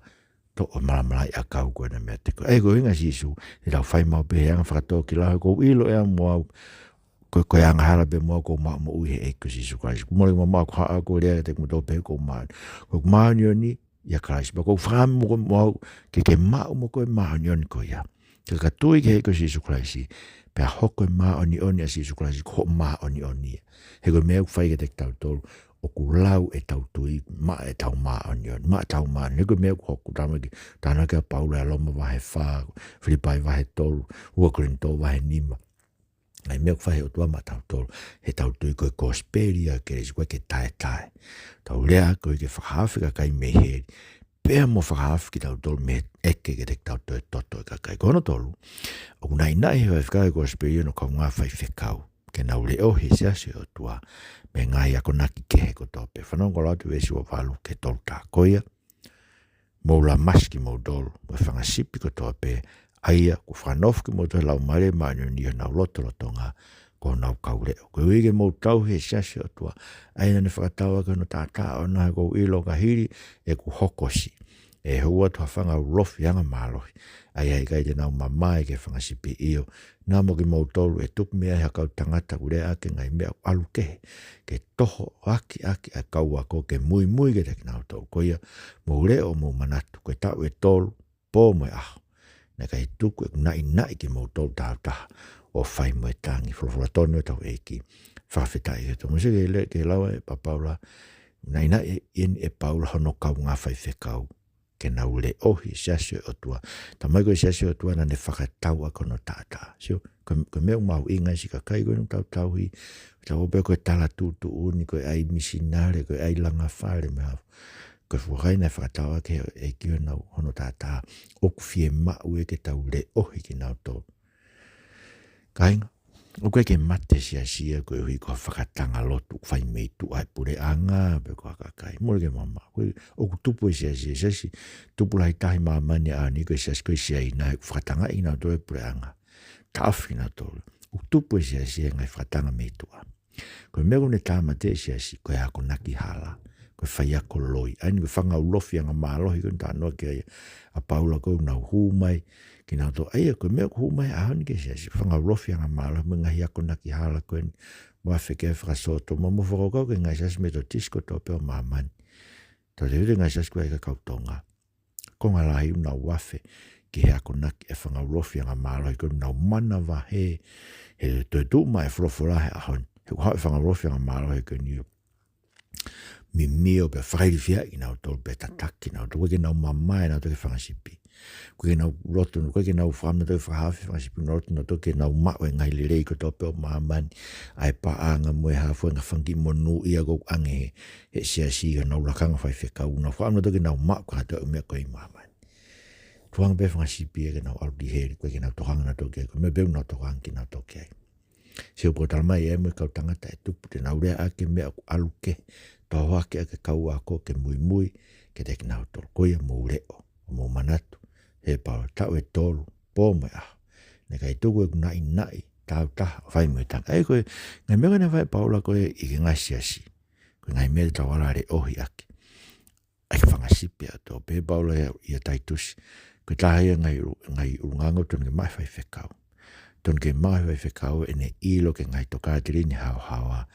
toʻo e malamalaʻi ʻakau ko ena meiate koe. ʻA ia ko e ʻuhinga ʻa Sīsū, te tau fai maʻu pē he anga fakatōkilalo, ʻoku ou ʻilo ʻe au mo au, ko, ko e angahala pē mo au ʻoku ou maʻu moʻui he ʻEiki ko Sīsū Kalaisi. Ko e mole mo maʻu ko haʻa ko e lea te mo tō pē ko ma. Ko e māʻoniʻoni, ʻia Kalaisi. Pea ʻoku ou fakaʻamu mo koe mo au, ke ke maʻu mo koe māʻoniʻoni ko ia. Ke ka tui ki he ʻEiki ko Sīsū Kalaisi, pea hoko e māʻoniʻoni ʻa Sīsū Kalaisi ko hoʻo māʻoniʻoni ia. He ko e meʻa ʻoku fai kiate kitautolu, ʻoku lau ʻetau tui maʻa ʻetau māʻoniʻoni, maʻa ʻetau māʻoniʻoni. He ko e meʻa ʻoku hoko, talamai ki, tānaki ʻa Paula ʻi Loma vahe fā, Filipai vahe tolu, ua Kolinitō vahe nima. Ngaahi meʻa ʻoku fai ʻe he ʻOtua maʻatautolu, heʻetau tui ko e kosipeli ʻa Kalaisi, ʻoku ʻikai ke taetae. Tau lea ko e ke fakahaofi e kakai mei heli, pea mo fakahaofi kitautolu mei he ʻeke kiate kitautolu e toto ʻo e kakai. Ko hono tolu, ʻoku naʻinaʻi ʻe he faifekau e kosipeli hono kaungā faifekau ke nau leʻohi e siasi ʻo e ʻOtua mei he ngaahi akonaki kehe kotoa pē. Fanongo atu veesi ua valu ki he tolu taha. Ko ia, mou lamasi kimoutolu mo e fanga sipi kotoa pē, ʻa ia kuo fakanofo kimoutolu ʻe he Laumālie Māʻoniʻoni ʻi honau lotolotonga, ko honau kau leʻo. Koeʻuhi ke mou tauhi e siasi ʻo e ʻOtua, ʻa ia naʻa ne fakatau ʻaki hono taʻataʻa ʻoʻona, he ʻoku ou ʻilo ka hili ʻeku hokosi, ʻe hū atu ha fanga ulofi angamālohi, ʻa ia ʻe ʻikai te nau mamae ki he fanga sipi. ʻIo, naʻa mo kimoutolu ʻe tupu mei ai ha kau tangata ʻoku lea ʻaki e ngaahi meʻa ʻoku ʻalu kehe, ke toho ʻaki ʻaki ʻa e kau ako ke muimui kiate kinautolu. Ko ia, mou leʻo, mou manatu, ko e taʻu ʻe tolu, pō mo e ʻaho, naʻe ʻikai tuku ʻeku naʻinaʻi kimoutolu tāutaha ʻo fai mo e tangi. Folofola tonu ʻetau ʻEiki. Fakafetaʻi ki he ʻOtua. Mou sio ki he lea, ki he lau ʻa Paula, naʻinaʻi ʻe, ʻe Paula hono kaungā faifekau ke nau leʻohi e siasi ʻo e ʻOtua. Talamai ko e siasi ʻo e ʻOtua naʻa ne fakatau ʻaki hono taʻataʻa. Sio, ko, ko e meʻa ʻoku mahuʻinga ʻi he siʻi kakai ko eni ʻoku tau tauhi, tau pehē ko e tala tuʻutuʻuni, ko e ʻai misinale, ko e ʻai langa fale mo e hā fua. Ko e fuʻu kakai naʻe fakatau ʻaki ʻe he ʻEiki honau, hono taʻataʻa, ʻoku fiemaʻu ia ke tau leʻohi kinautolu. Kāinga, ʻoku ʻikai ke mate e siasi ia koeʻuhi ko ha fakatanga lotu ʻoku fai mei tuʻa ʻe he puleʻanga pe ko ha kakai. Mole ke mamaʻo. Ko e, ʻoku tupu e siasi, e siasi tupu lahi taha ʻi māmani ʻaho ni ko e siasi ko ē ʻi Siaina, ʻoku fakatangaʻi kinautolu ʻe he puleʻanga. Taʻofi kinautolu. ʻOku tupu e siasi ia he ngaahi fakatanga mei tuʻa. Ko e meʻa ʻoku ne tāmateʻi e siasi, ko e akonaki hala, ko e faiako loi. ʻA eni ko e fanga ulofi angamālohi ko eni talanoa ki ai ʻa Paula, ko ē ʻoku nau hū mai kinautolu. ʻA ia, ko e meʻa ʻoku hū mai he ʻaho ni ki he siasi, fanga ulofi angamālohi mo e ngaahi akonaki hala ko eni, mo e afe ki he fakasōtoma, mo e fakakaukau ki he ngaahi siasi Metotisi kotoa pē ʻo māmani. Tau te ute ngaahi siasi ko ē ʻa e kakai Tonga. Konga lahi ʻoku nau afe ki he akonaki ʻa e fanga ulofi angamālohi ko eni, ʻoku nau manavahē he toe tuʻu mai e folofola he ʻaho ni. He ʻoku haʻu e fanga ulofi angamālohi ko eni ʻo mimio pea fakailifiaʻi kinautolu pea tataki kinautolu. ʻOku ʻikai ke nau mamae nautolu ki he fanga sipi. ʻOku ʻikai ke nau loto, ʻoku ʻikai ke nau fakaʻamu nautolu ke fakahaofi e fanga sipi, ʻoku nau loto nautolu ke nau maʻu e ngaahi lelei kotoa pē ʻo māmani, ʻa e paʻanga mo e hā fua e ngaahi fanga kiʻi monūʻia ʻoku ʻoange ʻe he siasi ʻi honau lakanga faifekau, ʻoku nau fakaʻamu nautolu ke nau maʻu kātoa e meʻa ko ē ʻi māmani. Tukuange pē fanga sipi ia ke nau ʻalu ki heli, ʻoku ʻikai ke nau tokanga nautolu ki ai, ko e meʻa pē ʻoku nau tokanga kinautolu ki ai. Sio, ʻoku talamai ʻe he ʻEiki mo e kau tangata ʻe tupu, te nau lea ʻaki e meʻa ʻoku ʻalu kehe, toho ʻaki ʻa e kau ako ke muimui kiate kinautolu. Ko ia, mou leʻo, mou manatu, he pau taʻu ʻe tolu, pō mo e ʻaho, naʻe ʻikai tuku ʻeku naʻinaʻi tāutaha ʻo fai mo e tangi. ʻA ia ko e ngaahi meʻa ko ē naʻe fai ʻe Paula ko ē ʻi he ngaahi siasi, ko e ngaahi meʻa te tau ala leʻohi ʻaki ʻa e fanga sipi ʻa e ʻOtua. Pehē ʻe Paula ʻia, ʻia Taitusi, ko e taha ia e ngaahi ʻulu-, ngaahi ʻulungaanga ʻoku totonu ke maʻu ʻe he faifekau. Totonu ke maʻu ʻe he faifekau ʻene ʻilo ki he ngaahi tokāteline haohaoa,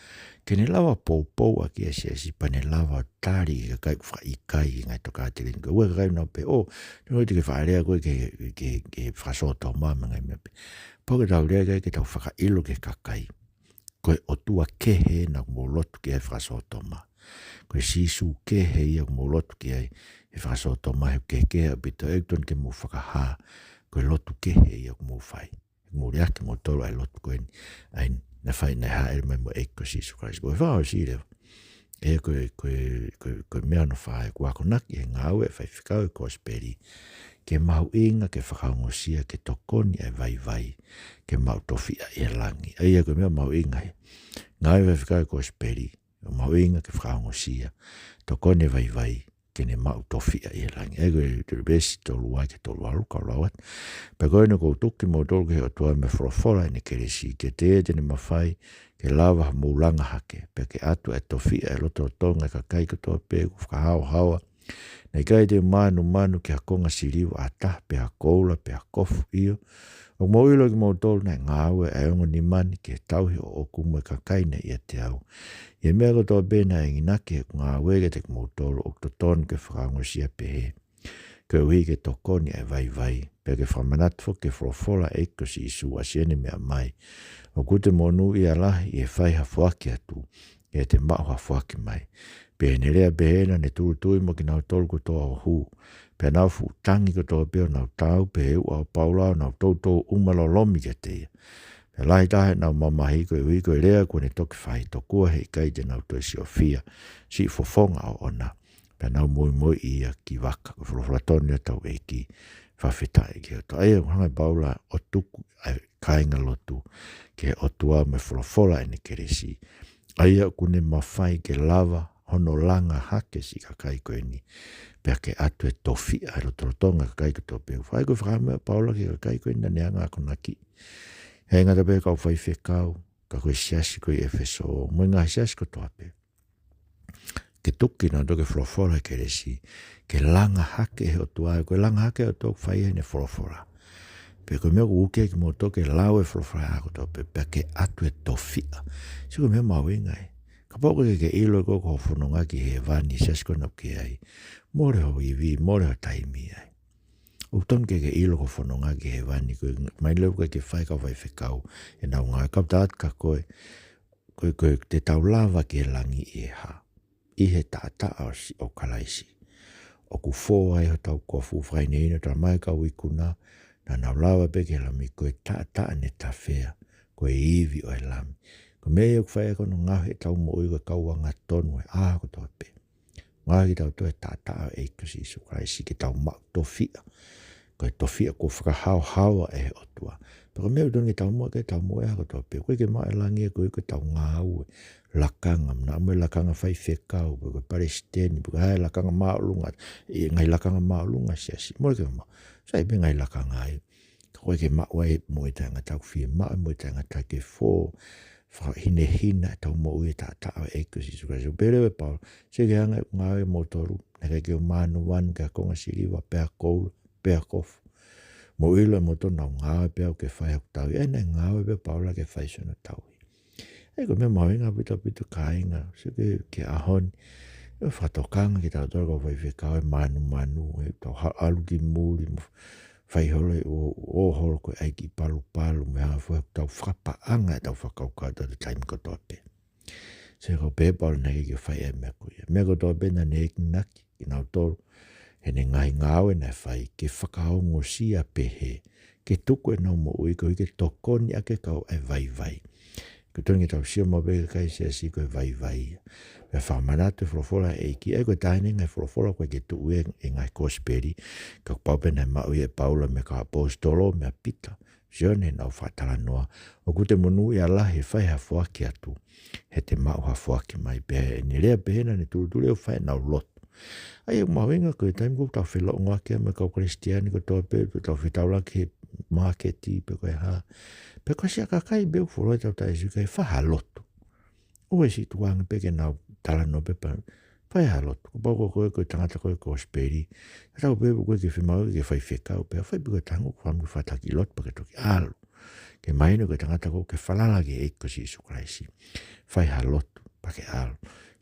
ke ne lava ʻo poupou ʻaki e siasi pea ne lava ʻo tali ki he kakai ʻoku fakaʻikaiʻi e ngaahi tokāteline. Ko e ua e kakai ʻoku nau pehē, ʻō, te nau ʻoua te ke faʻa lea koe ki he, ki he, ki he fakasōtoma mo e ngaahi meʻa pehē. Pau ke tau lea ki ai ke tau fakaʻilo ki he kakai ko e ʻOtua kehe ena ʻoku mou lotu ki ai he fakasōtoma. Ko e Sīsū kehe ia ʻoku mou lotu ki ai he fakasōtoma, he ʻoku kehekehe ʻaupito. ʻOku totonu ke mou fakahā ko e lotu kehe ia ʻoku mou fai. Mou liʻaki kimoutolu ʻa e lotu ko eni. ʻA ia naʻe fai naʻe hāʻele mai mo e ʻEiki ko Sīsū Kalaisi. Ko e fakaʻosi leva. ʻA ia ko e, ko e, ko e, ko e meʻa hono fā ʻoku akonaki he ngāue ʻa e faifekau ʻi he kosipeli. Ke mahuʻinga ke fakaongosia ke tokoni ʻa e vaivai. Ke maʻu tofiʻa ʻi he langi. ʻA ia ko e meʻa mahuʻinga he ngāue ʻa e faifekau ʻi he kosipeli. Mahuʻinga ke fakaongosia. Tokoni ʻa e vaivai. Ke ne maʻu tofiʻa ʻi he langi. ʻA ia ko e tolu veesi tolu ua ki he tolu valu ka lau atu. Pea ko eni ʻoku ou tuku kimoutolu ki he ʻOtua mei he folofola ʻene kelesi, kiate ia te ne mafai ke lava hoʻomou langa hake, pea ke ʻatu ʻa e tofiʻa ʻi he lotolotonga ʻo e kakai kotoa pē ʻoku fakahaohaoa. Naʻe ʻikai te u mānumanu ki ha konga siliva ʻe taha, pe ha koula, pe ha kofu, ʻio, ʻoku mou ʻilo kimoutolu naʻe ngāue ʻa e ongo nima ni ki he tauhi ʻoʻoku mo e kakai naʻe ʻiate au. ʻI he meʻa kotoa pē naʻe enginaki heʻeku ngāue kiate kimoutolu, ʻoku totonu ke fakaongosia pehē, koeʻuhi ke tokoni ʻa e vaivai, pea ke fakamanatu foki ki he folofola ʻa e ʻEiki ko Sīsū ʻa siʻene meʻa mai. ʻOku te monūʻia lahi ʻi he fai ha foaki atu, ʻi heʻete maʻu ha foaki mai. Pea ʻi heʻene lea pehē naʻa ne tūʻulutui mo kinautolu kotoa ʻo hū. Pea nau fuʻu tangi kotoa pē ʻo nau taau pehē ʻe he uʻa ʻo Paula ʻo nau toutou ʻuma lolomi kiate ia. Pea lahi taha ʻenau mamahi koeʻuhi ko e lea kuo ne toki fai, tokua he ʻikai te nau toe siofia siʻi fofonga ʻoʻona. Pea nau moimoi ia ki vaka. Ko e folofola tonu ia ʻa hotau ʻEiki. Fakafetaʻi ki he ʻOtua. ʻA ia ʻoku hanga ʻe Paula ʻo tuku ʻa e kāingalotu ki he ʻOtua mei he folofola ʻene kelesi. ʻA ia ʻoku ne mafai ke lava hono langa hake siʻi kakai ko eni. Pea ke ʻatu e tofiʻa ʻi he lotolotonga ʻo e kakai kotoa pē. Fai ko e fakaʻamu ʻa Paula ki he kakai ko eni naʻa ne hanga ʻo akonakiʻi. ʻIkai ngata pē he kau faifekau, ka ko e siasi ko ē ʻi ʻEfesō, mo e ngaahi siasi kotoa pē. Ke tuku kinautolu ki he folofola ʻa e kelesi, ke langa hake ʻe he ʻOtua, ko e langa hake ʻe he ʻOtua ʻoku fai ʻi heʻene folofola. Pea ko e meʻa ʻoku ui kimoutolu ke lau e folofola ʻaho kotoa pē, pea ke ʻatu e tofiʻa. Sio ko e meʻa mahuʻinga ē. Kapau ʻoku ʻikai ke ke ʻilo ʻe koe ko hoʻo fononga ki hēvani, siasi ko ena ʻoku ke ʻi ai, mole hoʻo ivi, mole hoʻo taimi ai. ʻOku totonu ke ke ʻilo ko hoʻo fononga ki hēvani, ko e meʻa leva ʻoku ʻikai ke fai ʻe he kau faifekau ʻenau ngāue. Kau tala atu kia koe, ko e, ko e te tau lava ki he langi ʻi he hā? ʻI he taʻataʻa ʻo siʻi ʻo Kalaisi. ʻOku fō ai hotau kofu, fakahinohino, talamai ʻe he kau ikuna, naʻa nau lava pē ki he Lami, ko e taʻataʻa naʻe tafea, ko e ivi ʻo e Lami. Ko e meʻa ia ʻoku fai ai hono ngaohi ʻetau moʻui ko e kau angatonu he ʻaho kotoa pē. Ngaohi kitautolu ʻe he taʻataʻa ʻo e ʻEiki ko Sīsū Kalaisi ke tau maʻu tofiʻa. Ko e tofiʻa kuo fakahaohaoa ʻe he ʻOtua. Pea ko e meʻa ʻoku totonu ke tau maʻu, ke tau maʻu he ʻaho kotoa pē. ʻOku ʻikai ke maʻu ʻe langi ia koeʻuhi ko ʻetau ngāue, lakanga, naʻa mo e lakanga faifekau, pe ko e palesiteni, pe ko e hā e lakanga māʻolunga, ʻi he ngaahi lakanga māʻolunga ʻa e siasi. Mole ke maʻu. Sai pē ngaahi lakanga ai. Ka ʻoku ʻikai ke maʻu ai e moʻui taʻengata, ʻoku fiemaʻu e moʻui taʻengata ke fō, fakahinehina ʻetau moʻui ʻi he taʻataʻa ʻo e ʻEiki ko Sīsū Kalaisi. Pehē leva ʻe Paula, sio ki he anga ʻeku ngāue kiate kimoutolu, naʻe ʻikai ke u mānumanu ki ha konga siliva, pe ha koula, pe ha kofu. Mou ʻilo ʻe moutolu naʻa ku ngāue pē au ke fai hoku tauhi. ʻA ia naʻe ngāue pē ʻa Paula ke fai siʻono tauhi. ʻA ia ko e meʻa mahuʻinga ʻaupito ʻaupito kāinga, sio ki he, ki he ʻaho ni. ʻE fakatokanga kitautolu kau faifekau he mānumanu, ʻetau ha-, ʻalu ki muli, mo fai holo ʻo, ʻo holo ko e ʻai kiʻi palupalu, mo e hā fua, tau fakapaʻanga ʻetau fakakaukau ʻi he taimi kotoa pē. Sio ko e pehē ʻe Paula naʻe ʻikai ke fai ʻa e meʻa ko ia. Meʻa kotoa pē naʻa ne enginaki kinautolu, heʻene ngaahi ngāue naʻe fai, ke fakaongosia pehē, ke tuku ʻenau moʻui koeʻuhi ke tokoni ʻaki e kau ʻa e vaivai. Ko e totonu ke tau sio maʻu pē ki he kakai siasi ko e vaivai ia. Pea fakamanatu e folofola ʻa e ʻEiki, ʻa ia ko e taha eni e ngaahi folofola ʻoku ʻikai ke tuʻu ia ʻi he ngaahi kosipeli, ka kuo pau pē naʻe maʻu ia ʻe Paula mo e kau ʻaposetolo mo e ʻa Pita, Sione ʻenau fakatalanoa, ʻoku te monūʻia lahi he fai ha foaki atu, he te maʻu ha foaki mai. Pea ʻi heʻene lea pehē naʻa ne tūʻulutui ʻo fai ʻenau lotu. ʻA ia ʻoku mahuʻinga ko e taimi ʻoku tau felōngoaki ai mo e kau Kalisitiane kotoa pē, ʻoku tau fetaulaki he māketi pe ko e hā. Pe ko e siʻi kakai pē ʻoku fuoloa ʻetau taʻesiʻi kakai, fai ha lotu. ʻOua ʻe siʻi tukuange pē ke nau talanoa pē pea fai ha lotu. Kapau ko koe ko e tangata ko ē ʻo e kosipeli, tatau pē pe ko e ke fiemaʻu ke faifekau, pea fai pē ko e tango ko e fai mo e fakatātā ki he lotu pea ke toki ʻalu. Ke mahino ko e tangata ko ē ʻoku ke falala ki he ʻEiki ko Sīsū Kalaisi. Fai ha lotu pea ke ʻalu.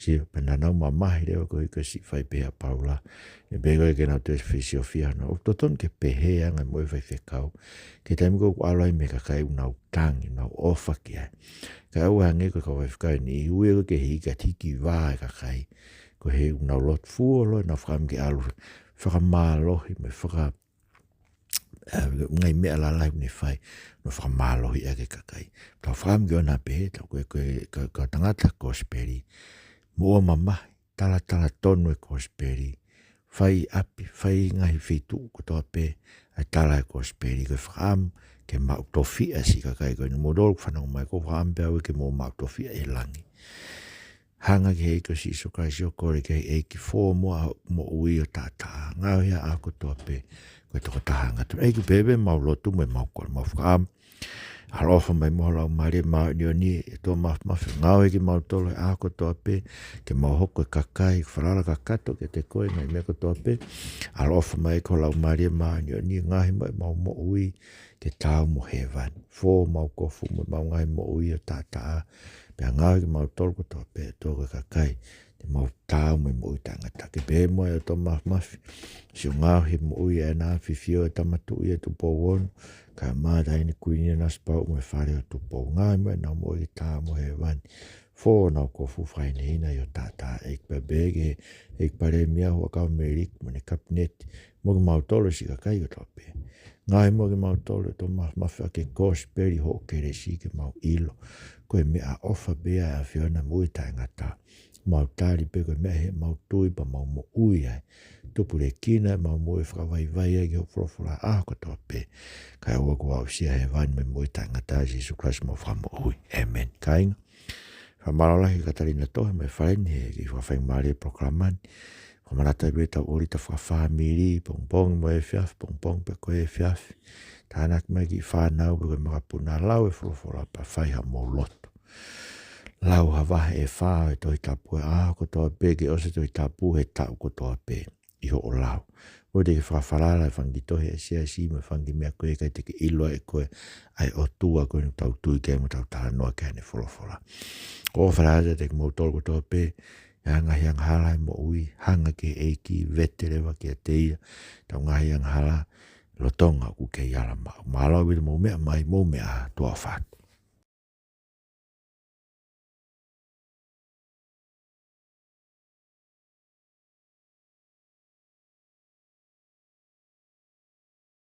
Sio, pea naʻa nau mamahi leva koeʻuhi ko e siʻi fai pehē ʻa Paula. Neongo pē ko e ʻikai ke nau toe fesiofia hano. ʻOku totonu ke pehē ʻa e anga e moʻui ʻa e faifekau. Ki he taimi ko ē ʻoku ʻalu ai mei he kakai ʻoku nau tangi, ʻoku nau ʻofa ki ai. Kae ʻoua hangē ko e kau faifekau ʻe niʻihi, ʻoku ui ia ko e hiki, hiki vā e kakai. Ko e hā? ʻOku nau lotu fuoloa, nau fakaʻamu ke ʻalu fakamālohi, mo e faka- ʻa e ngaahi meʻa lalahi ʻoku ne fai, ʻo fakamālohiʻaki e kakai. Tau fakaʻamu ke ʻoua naʻa pehē, tau ko e, ko e, ko e, ko e tangata kosipeli, moʻua mamahi, talatala tonu e kosipeli, fai ʻi ʻapi, fai ngaahi feituʻu kotoa pē, ʻa e tala e kosipeli, ko e fakaʻamu ke maʻu tofiʻa siʻi kakai ko eni. Mou tolu fanongo mai, ko e fakaʻamu pē ʻaʻaku ke mou maʻu tofiʻa ʻi langi. Hanga ki he ʻEiki ko Sīsū Kalaisi ʻo kole ki he ʻEiki, fō muʻa hoʻo moʻui ʻo taʻataʻa. Ngaohi ʻa e ʻaho kotoa pē ko e tokotaha angatonu. ʻEiki, pehē pē ʻemau lotu mo ʻemau kole, mau fakaʻamu. ʻAloʻofa mai muʻa ho Laumālie Māʻoniʻoni, ʻe ʻOtua Māfimafi, ngaohi kimautolu he ʻaho kotoa pē, ke mau hoko ko e kakai falala kakato kiate koe he ngaahi meʻa kotoa pē. ʻAloʻofa mai ho Laumālie Māʻoniʻoni, ngaohi muʻa ʻemau moʻui ke taau mo hēvani. Fō homau kofu mo ʻemau ngaahi moʻui ʻo taʻataʻa, pea ngaohi kimautolu kotoa pē, ʻOtua, ko e kakai te mau taau mo e moʻui taʻengata. Ke pehē muʻa ʻe ʻOtua Māfimafi, siʻo ngaohi e moʻui ʻa ʻEna ʻAfio, ʻa e Tama Tuʻi, ʻa Tupou Ono, kae ʻumaʻā ʻa e Taʻahine Kuini ʻa Nanasipauʻu mo e Fale ʻo Tupou. Ngaohi muʻa ʻenau moʻui ke taau mo hēvani. Fō honau kofu, fakahinehina ʻi ho taʻataʻa, ʻEiki, pea pehē ki he ʻEiki Palēmia, Huʻakavameiliku mo ʻene Kapineti, mo kimautolu siʻi kakai kotoa pē. Ngaohi muʻa kimautolu ʻe ʻOtua Māfimafi ʻaki e kosipeli hoʻo kelesi ke mau ʻilo ko e meʻaʻofa pē ʻa e ʻAfiona, moʻui taʻengata. Mau tali pē ko e meʻa ʻi heʻemau tui pea mau moʻui ai. Tupulekina ʻemau moʻui, fakavaivai ai ki hoʻo folofola ʻaho kotoa pē. Kae ʻoua kuo aʻusia hēvani mo e moʻui taʻengata, ʻia Sīsū Kalaisi homau Fakamoʻui. ʻĒmeni. Kāinga, fakamālō lahi kia Katalina Tohi mo e fale ni he kiʻi fakafaingamālie e polokalama ni. Fakamanatu pē ʻetau ʻōlita fakafāmili, pongipongi mo e efiafi, pongipongi pē ko e efiafi. Tānaki mai e kiʻi fānau pe ko e makapuna, lau e folofola pea fai haʻamou lotu. Lau ha vahe ʻe fā ʻo e Tohi Tapu he ʻaho kotoa pē, ke ʻosi e Tohi Tapu he taʻu kotoa pē ʻi hoʻo lau. ʻOua te ke fakafalala e fanga kiʻi tohi ʻa e siasi mo e fanga kiʻi meʻa ko ē, ʻikai te ke ʻilo ʻe koe ʻa e ʻOtua ko eni ʻoku tau tui ki ai mo tau talanoa ki ai ʻi heʻene folofola. Ko e ʻofa lahi atu kiate kimoutolu kotoa pē, ʻi he ngaahi angahala ʻo e moʻui, hanga ki he ʻEiki, vete leva kiate ia ʻetau ngaahi angahala, lolotonga ʻoku kei ala maʻu. Mālō ʻaupito hoʻomou meʻa mai, mou meʻa ā, tuʻa ʻofa atu.